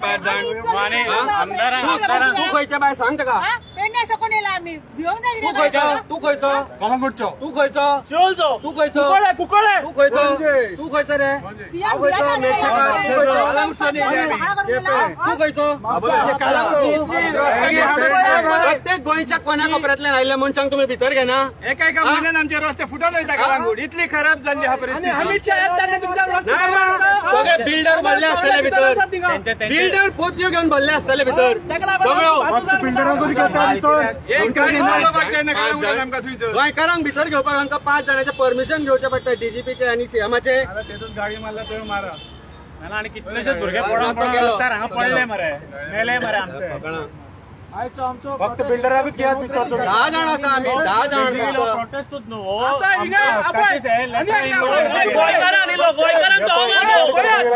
5 जाण. तूं खंयचे बाय सांग ताका. तूं खंयचो? तूं खंयचो? कलंगूटचो. तूं खंयचो? शिरोलचो. तूं खंयचो? कुंकळे. तूं खंयचो? तूं खंयचो रे? तूं खंयचो? प्रत्येक गोंयच्या कोण्या कोपऱ्यांतल्यान आयिल्ल्या मनशांक तुमी भितर घेना. एका एका म्हयन्यान आमचे रस्ते फुटत वयता. कलंगूट इतली खराब जाल्ली हा परिस्थिती. सगळे बिल्डर भरले आसतले भितर. बिल्डर पोतयो घेवन भरले आसतले भितर. गोंयकारांक भितर घेवपाक आमकां 5 जाणांचें परमिशन घेवचें पडटा, डीजीपीचे आनी सीएमाचे. गाडी मारला थंय मारा. आनी कितलेशेच भुरगे रस्त्यार हांगा पडले मरे, मेले मरे आमचे. फक्त बिल्डराकूच घेयात भितर. 10 जाण आसा आमी, 10 जाण. प्रोटेस्टूच न्हू.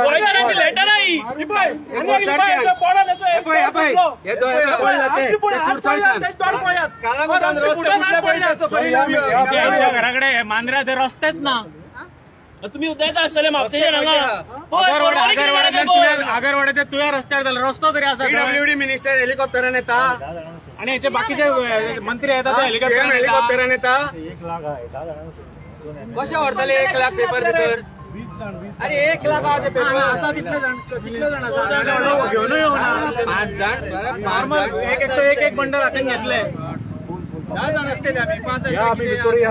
गोंयकारांची लेटर आई. घराकडे मांद्र्या ते रस्तेच ना. तुम्ही उदयता आसतले म्हापशेचे हांगा. आगरवाड्याच्या तुया रस्त्यार जाल्यार रस्तो तरी आसा. पीडब्ल्यूडी मिनिस्टर हेलिकॉप्टरान येता आनी हेचे बाकीचे मंत्री येता ते हेलिकॉप्टरान येता. कशे व्हरतले 1 लाख पेपर भितर? अरे 1 लाख आहा ते पेपर आसा. कितले जाण? कितले जाण आसा? घेवन येवना 5 जाण. एक एक एक बंडल हातीन घेतले. 10 जाण आसतले आमी. 5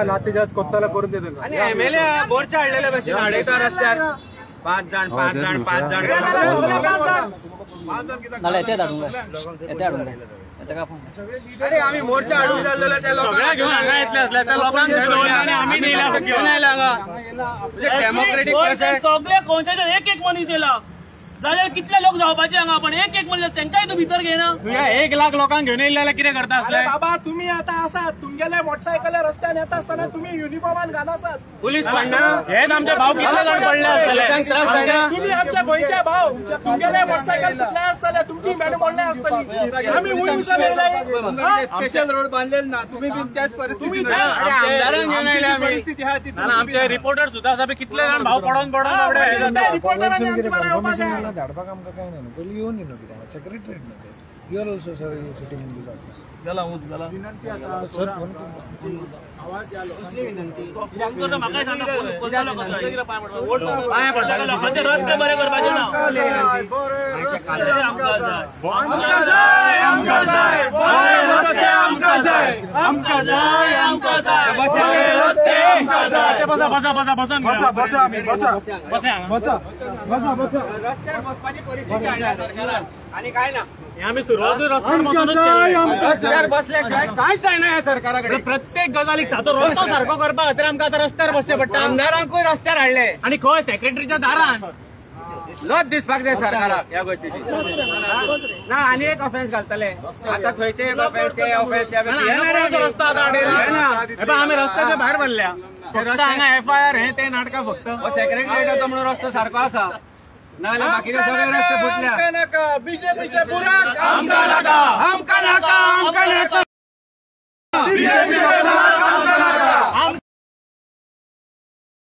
लाठीचार्ज कोत्ताला करून देतो. आनी एमएलए मोर्चा हाडलेले भशेन हाडयता रस्त्यार. 5 जाण 5 जाण 5 जाण. अरे आमी मोर्चा हाडूंक जाल्लो त्या लोकांक घेवन हांगा येतले आसले त्या लोकांक आमी घेवन आयले हांगा. Democratic process. सगळे गोंयच्या एक एक मनीस येयला जाल्यार कितले लोक जावपाचे हांगा, पण एक एक मनीस तेंकाय तूं भितर घेयना. तुया 1 लाख लोकांक घेवन येयले जाल्यार कितें करता आसले? बाबा तुमी आतां आसात, तुमगेले मोटरसायकल रस्त्यान येता आसतना तुमी युनिफॉर्मान घालासात. पुलीस पडना. हेच आमचे भाव कितले जाण पडले आसतले. तुमी आमच्या गोंयचे भाव, तुमगेले मोटरसायकल फुटले आसतले, तुमची बॅड मोडले आसतली. आमी स्पेशल रोड बांदलेले ना, तुमी बी त्याच परिस्थिती. आमदारांक घेवन आयले आमी. परिस्थिती आहा ती. आमचे रिपोर्टर सुद्दां आसा, कितले जाण भाव पडोन पडोन रिपोर्टरांनी आमचे बारा येवपाक जाय. धाडपाक आमकां काय ना, पयलीं येवन न्हू कित्याक सेक्रेटरीट न्हू ते. You are also sir sitting in this office. विनंती आसा, आवाज या लोकांचे रस्ते बरे करपाचे ना. रस्त्यार बसपाची परिस्थिती हाडल्या सरकारान आनी काय ना. आमी सुरवात रस्त्यार बसल्या शिवाय कांयच जायना ह्या सरकारा कडेन. प्रत्येक गजालीक सादो रस्तो सारको करपा खातीर आमकां आतां रस्त्यार बसचें पडटा. आमदारांकूय रस्त्यार हाडले आनी खंय सेक्रेटरीच्या दारान. लज दिसपाक जाय सरकाराक ह्या गोष्टीची. ना आनी एक ऑफेन्स घालतले आतां थंयचे एक ऑफेन्स, ते ऑफेन्स. रस्तो आतां आडयला. आमी रस्त्याच्या भायर भरल्या. फक्त हांगा एफआयआर हे ते नाटकां फक्त. सेक्रेटरीट येता म्हणून रस्तो सारको आसा, नाजाल्यार बाकीचे सगळे रस्ते फुटल्या. बीजेपीचे बुराक आमकां नाका, आमकां